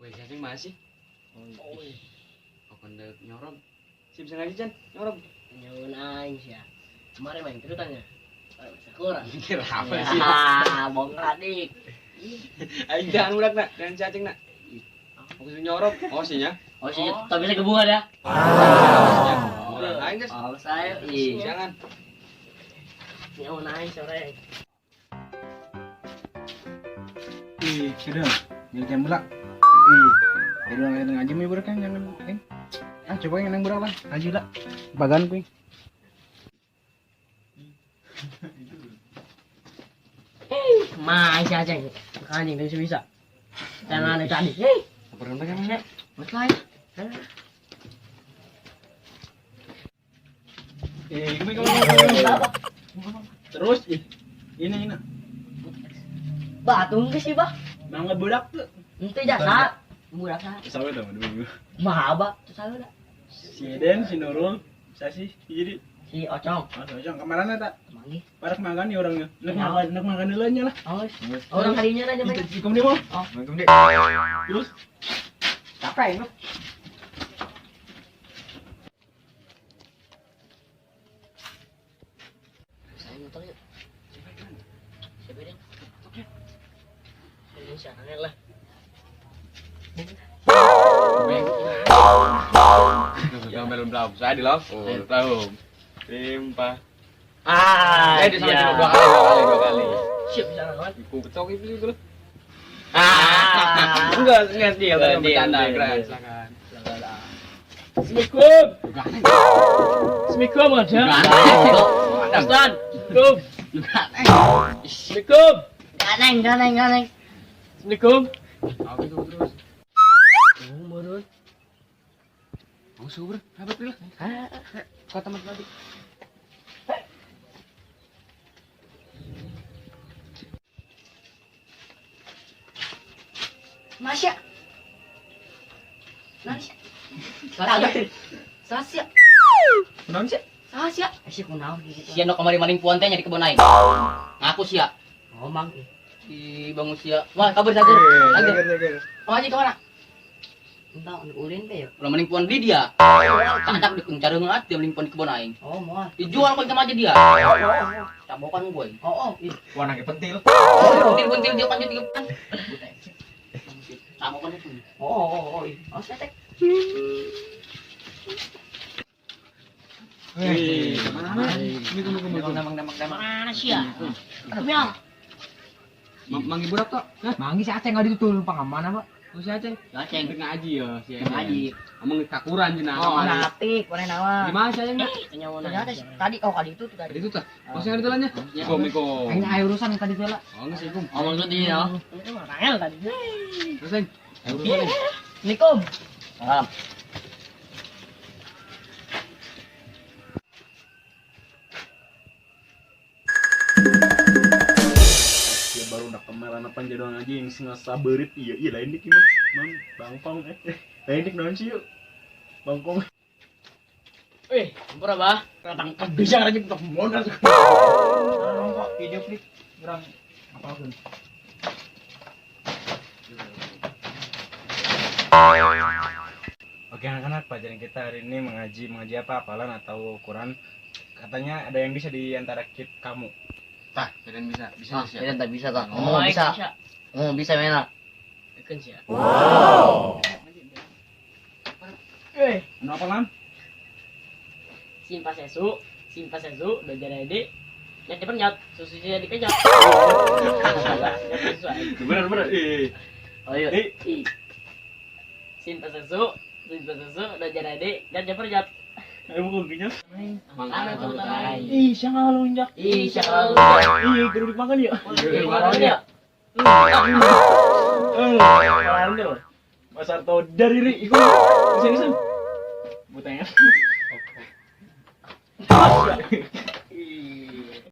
Weh, si Aceng masih. Oh. Oh, kondek nyorong. Si bisa ngaji, Chan? Nyorong. Nyun aing sih ya. Kemarin main terus tanya. Sakura. Mikir apa sih? Ya, bongkar adik. Aing jangan budak nak, jangan si Aceng nak. Aku suruh nyorong. Oh, sih nya. Oh sih, tapi bisa gabungan ya. Murah aing guys. Oh, saya. Iya. Jangan. Nyun aing sore. Ih, sudah. Jadi jam bulan. Ih, jadi orang ngaji mi budak kan jangan eh. Ah, coba yang nang budak lah. Ngaji lah. Bagan kuing. Mai si Aceng. Anjing bisa bisa. Jangan ada tadi. Hei, Apa rendang kan? betul ya. Eh, kami kami. Terus ih. Ini ini. Batu enggak sih, Bah? Mangga budak tuh. Ente jasa. Budak sa. Sawe tuh, dua. Mahaba tuh sawe lah. Si Eden, si Nurul, saya sih jadi Si Ocong. Mas Ojong kemarin tak Manggih. pada makan nih orangnya. Nek makan dulu nya lah. Oh, orang harinya aja, Mai. Ikom dia mau. Oh. Ikom dia. Terus Capek lu. Saya motor yuk. Siapa dia? Ini siapa lah. Belum belum saya di love. Oh, tahu. Timpa. Ah, Eh, di sana dua kali, dua kali, dua kali. Siap bisa lawan. Iku betok itu itu. Ah. Enggak dia Enggak, bercanda, deal, keren. deal. Silakan. Assalamualaikum. Assalamualaikum ada. Ustaz. Assalamualaikum. Assalamualaikum. Ganeng, ganeng, ganeng. Assalamualaikum. Aku itu terus. Oh, murun. Mau subur, apa tuh? Kau teman tadi. Masya. Masya. Sasya. Sasya. Naon sih? Sasya. Sih kunaon gitu. Sia nu kamari maling puan teh nya di kebon aing. Ngaku sia. Ngomong. Di bangun sia. Wah, kabar sager. Sager. Oh, haji kemana? Entah ulin teh ya. Ulah maling puan beli dia. Tacak di careuh dia maling puan di kebon aing. Oh, moal. Dijual kok sama aja dia. Cabokan gue. Oh, oh. Ih. Warna kayak pentil. Pentil-pentil dia panjat di depan. Cabokan itu. Oh, oh, oh, oh. Oh, saya teh. Wih, mana? Ini kamu kamu. Damang damang damang. Mana sih ya? Ya. Mangi budak tok. Mangi si Aceng nggak ditutul pangaman apa? Oh, si Aceng. Aceng. Ngaji ya, si Aceng. Ngaji. Ngomong kakuran cenah. Oh, Ratik, mana nawa. Gimana si Aceng? Ternyata tadi oh kali itu tuh tadi. Tadi itu tah. Oh, si ada jalannya. Ikom, ikom. Aing ayo urusan tadi teh lah. Oh, enggak sih, ikom. Ngomong tuh dia. Itu mah rangel tadi. Terus, Aceng. Ayo urusan. Aceng. Assalamualaikum. Salam. Ya baru udah kemarin apa jodoh aja yang sing saberit iya iya lain dik mah. Non bangkong eh. Lain dik non sih yuk. Bangkong. Wih, ampun abah. Tangkap bisa aja untuk modal. Rongkok video klip kurang apa pun. Oke anak-anak, pelajaran kita hari ini mengaji mengaji apa? Hafalan atau Quran? Katanya ada yang bisa di antara kit kamu. Tah, kalian bisa. Bisa Ah, sih. kalian tak bisa tak. Ngomong bisa. Ngomong bisa mena. Ikan sih ya. Eh, Anu apa lan? simpa sesu, simpa sesu, udah jadi ide. Nyat dipernyat, susunya dikenyot. Benar benar. Eh. Oh iya. Eh. Simpa sesu, simpa susu, udah jadi ide, nyat dipernyat. Ayo bukan kenyal. Mangkana tuh aing. Ih, siapa lonjak? Ih, siapa lu? Ih, geruduk makan ya. Makan ya? Eh, Mas Arto dari ri, ikut. Sini sini. Butanya.